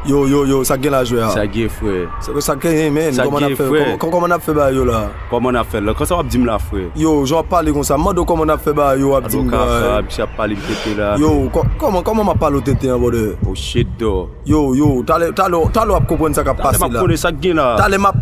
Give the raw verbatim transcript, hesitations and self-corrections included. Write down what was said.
Yo, yo, yo, sa k gen la jwè a? Sa gen, frè? Sa, sa k gen, men? Sa gen, frè? Kòman n ap fè, kòman, kòman n ap fè bagay yo la? Kòman n ap fè la? Konsa w ap di m la, frè? Yo, jan w ap pale konsa, m mande w kòman n ap fè bagay yo, w ap di m bagay. Misye ap pale m tenten la. Yo, kò-, kòman, kòman m ap pale w tenten an, brother? Oh shit, dò. Yo, yo, talè, talè, talè w ap konprann sa k ap pase la. Talè m ap konnen sa k gen la. Talè m ap